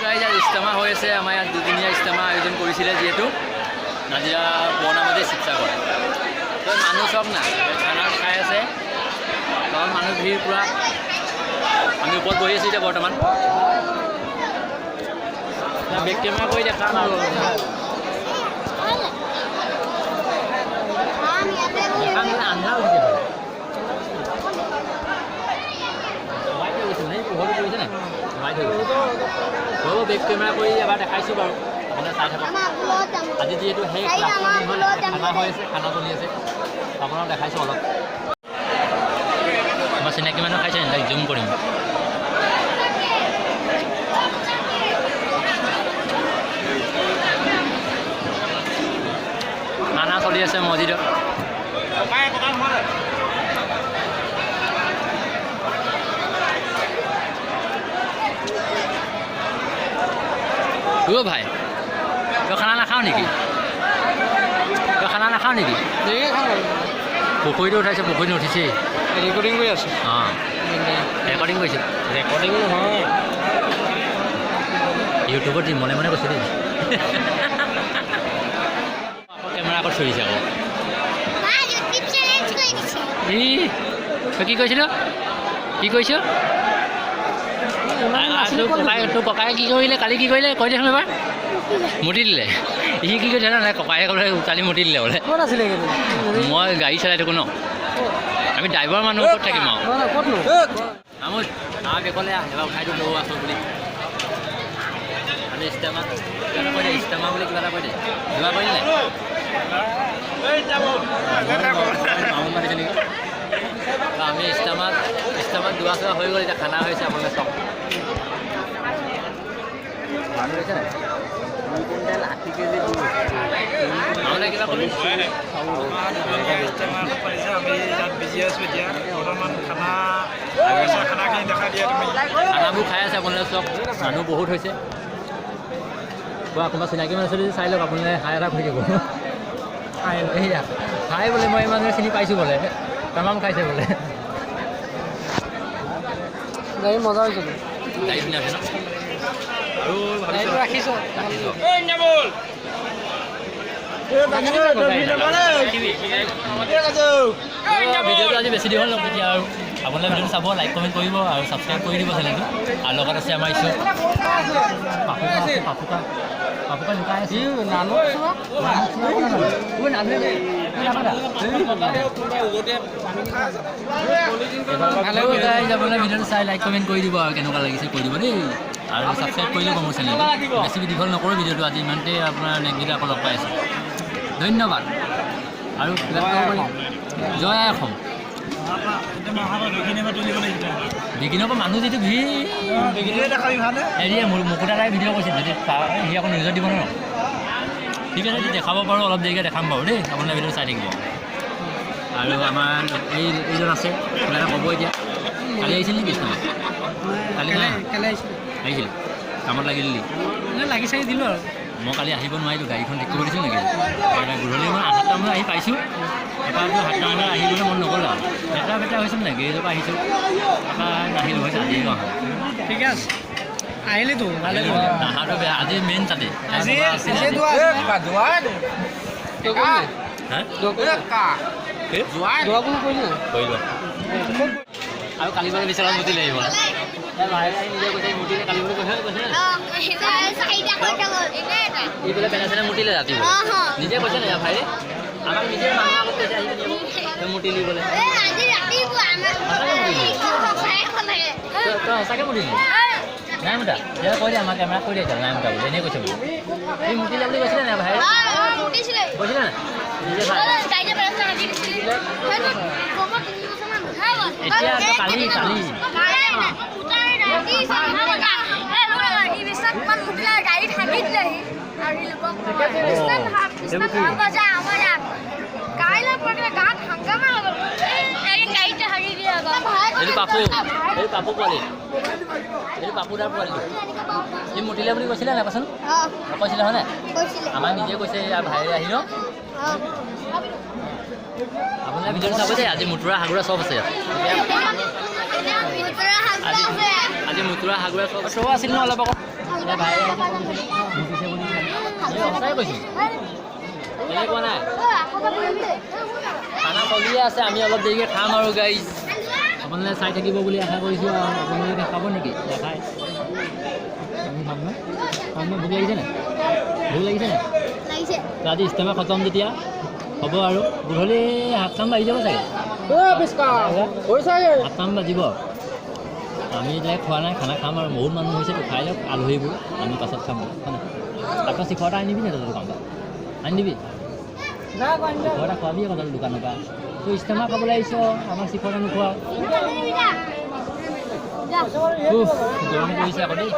Guys, আজি ইজতেমা হৈ আছে। আমাৰ ইয়াত দুদিনীয়া ইজতেমা আয়োজন কৰিছিলে, যিহেতু নাজিৰা পুৰণা মছজিদ, শিৱসাগৰ। তো মানুহ চব না খানা খাই আছে। তলত মানুহ ভিৰ পূৰা। আমি ওপৰত বহি আছোঁ এতিয়া বৰ্তমান। বেক কেমেৰা কৰি দেখাম আৰু দেখাম। মানে আন্ধাৰ উঠিছে, হোৱাইট হৈ গৈছে। মানে পোহৰটো পৰিছে নাই, হোৱাইট হৈ গৈছে। হ'ব, বেক কেমেৰা কৰি এবাৰ দেখাইছোঁ বাৰু, আপোনালোকে চাই থাকক। আজি যিহেতু সেই লাষ্টৰ দিন হয়, খানা হৈ আছে, খানা চলি আছে, আপোনাক দেখাইছোঁ অলপ। আমাৰ চিনাকি মানুহ খাইছে নি? জুম কৰিম। খানা চলি আছে মছজিদত। অ' ভাই, তই খানা নাখাওঁ নেকি? তই খানা নাখাওঁ নেকি? পুখুৰীটো উঠাইছে, পুখুৰীটো উঠিছেই। ৰেকৰ্ডিং কৰি আছোঁ। অঁ, ৰেকৰ্ডিং কৰিছে। ৰেকৰ্ডিং নহয়। ইউটিউবত দি মনে মনে কৈছে দেই। আকৌ কেমেৰা আগত চলিছে আকৌ। ই তই কি কৈছিল? কি কৈছ? তোৰ ককায়ে কি কৰিলে কালি? কি কৰিলে কৈ দেচোন এবাৰ। মুতি দিলে। সি কি কৈছে জানা? ককায়ে ক'লে কালি মুতি দিলে বোলে। ক'ত আছিলে এইকেইদিন? মই গাড়ী চলাই থাকোঁ ন, আমি ড্ৰাইভাৰ মানুহ, ক'ত থাকিম আৰু? নহয়, ক'তনো? আমোদ আহ, বেকলে আহ, এবাৰ উঠাই দিওঁ। তয়ো আছ বুলি মানে ইজতেমা কিবা এটা কৈ দে। ইজতেমা বুলি কিবা এটা কৈ দে। কিবা কৰিলি নাই? মামুন মাতিছে নেকি? তো আমি ইজতেমাত দোৱা চোৱা হৈ গ'ল, এতিয়া খানা হৈছে। আপোনালোকে চাওক, মানুহ হৈছে নাই? 80 কেজি। মামুনে কিবা ক'বি? আমি তাত বিজি আছোঁ এতিয়া বৰ্তমান। খানা, খানাখিনি দেখা দিয়া তুমি। খানাবোৰ খাই আছে, আপোনালোকে চাওক, মানুহ বহুত হৈছে। কোৱা, কোনোবা চিনাকি মানুহ আছে যদি চাই লওক, আপোনালোকে হাই এটা কৰি দিব। এইয়া হাই বোলে, মই ইমান চিনি পাইছোঁ বোলে, তামাম খাইছে বোলে। গাড়ী মজা হৈছে। গাড়ী ধুনীয়া আছে ন? আৰু ভাবিছোঁ গাড়ীটো ৰাখিছোঁ। ৰাখিছোঁ। ভিডিঅ'টো আজি বেছি দীঘল নকৰোঁ এতিয়া আৰু। আপোনালোকে ভিডিঅ'টো চাব, লাইক কমেণ্ট কৰিব আৰু ছাবস্ক্ৰাইব কৰি দিব চেনেলটো। আৰু লগত আছে আমাৰ ইছু পাপুকা আছে, পাপুকা, পাপুকা লুকাই আছে। নানো। ঐ, নানুৱে আপোনালোকে ভিডিঅ'টো চাই লাইক কমেণ্ট কৰি দিব আৰু কেনেকুৱা লাগিছে কৈ দিব দেই। আৰু ছাবস্ক্ৰাইব কৰি ল'ব মোৰ চেনেলটো। বেছি দীঘল নকৰোঁ ভিডিঅ'টো আজি, ইমানতে। আপোনাৰ নেক্সট ভিডিঅ' আকৌ লগ পাই আছোঁ। ধন্যবাদ। আৰু কিবা এটা ক'ব পাৰিম? জয় আই অসম। বিঘিনৰ পৰা মানুহ যিটো ভিৰ। হেৰিয়ে মুকুতা দাই ভিডিঅ' কৰিছিল, যদি সি আকৌ নিউজত দিব ন। ঠিক আছে, যদি দেখাব পাৰোঁ অলপ দেৰিকৈ দেখাম বাৰু দেই। আপোনালোকে ভিডিঅ' চাই থাকিব। আৰু আমাৰ এইজন আছে, কিবা এটা ক'ব এতিয়া। কালি আহিছিল নেকি ইস্তেমাত? কালি নাই? কালি আহিছিলোঁ। আহিছিল, কামত লাগিল নেকি? লাগি চাগি দিলোঁ আৰু। মই কালি আহিব নোৱাৰিলোঁ, গাড়ীখন ঠিক কৰিব দিছিল নেকি। গধূলি মই 8টা মানত আহি পাইছোঁ। তাৰপৰা 7টা মানত আহিবলৈ মন নগ'ল আৰু লেতেৰা পেতেৰা হৈছে নাই, গেৰেজৰ পৰা আহিছোঁ। তাৰপৰা নাহিলোঁ, হৈছে আজি আহোঁ। ঠিকে আছে, আহিলিতো ভালে। নাহাটো বেয়া। আজি মেইন তাতে আজি আছিলে। আজি দোৱা হা? দোৱা কোনো কৰিলি নাই? কৰিলোঁ। আৰু কালি মানে বিচনাত মুতি লাগিব। ভাই নিজে কৈছে মুতিলে কালি বুলি কৈছে, কৈছে নাই? ই বোলে পেনে চেনে মুতিলে ৰাতিপুৱা, নিজে কৈছে নাই ভাই? আমাক নিজে মানুহৰ আগত কৈছে, আহি পিনি তই মুতিলি বোলে। তই সঁচাকৈ মুতিলি নাই মুতা? এতিয়া কৈ দে, আমাৰ কেমেৰাত কৈ দে এতিয়া, নাই মুতা বুলি, এনেই কৈছে বুলি। সি মুতিলে বুলি কৈছিলে নাই ভাই? কৈছিলে নাই নিজে ভাই? এতিয়া কালি কালি এইটো পাপু, এইটো পাপু পোৱালি, এইটো পাপু দাৰ পোৱালিটো। সি মুতিলে বুলি কৈছিলে নাই কচোন? কৈছিলে হয়নে? আমাক নিজে কৈছে ইয়াৰ ভাইৰে আহি ন। আপোনালোকে ভিডিঅ'টো চাব দেই। আজি মুতুৰা হাগুৰা চব আছে ইয়াত। আজি মুতুৰা হাগুৰা চব। শ্ব' আছিল ন অলপ আগত? এতিয়া ভাই ভুকিছে বুলি সঁচাই কৈছোঁ, বেলেগ কোৱা নাই। খানা চলিয়ে আছে, আমি অলপ দেৰিকৈ খাম আৰু গাইজ। আপোনালোকে চাই থাকিব বুলি আশা কৰিছোঁ। আৰু আপোনালোকে খাব নেকি? নাখায়? আমি খাম ন? খাম ন? ভোক লাগিছে নাই? ভোক লাগিছে নাই? লাগিছে। আজি ইস্তেমা খতম যেতিয়া হ'ব আৰু গধূলি 7টামান বাজি যাব চাগে। 7টামান বাজিব। আমি এতিয়া খোৱা নাই, খানা খাম আৰু। বহুত মানুহ হৈছেতো, খাই লওক আলহীবোৰ, আমি পাছত খাম হয় নাই? আকৌ শিখৰ এটা আনিবি নাই তহঁতৰ দোকানৰ পৰা? আনি দিবি, শিখৰ এটা খোৱাবি আকৌ তহঁতৰ দোকানৰ পৰা। তই ইস্তেমা খাবলৈ আহিছ, আমাক শিখৰ এটা নোখোৱাও? উফ, গৰম পৰিছে আকৌ দেই।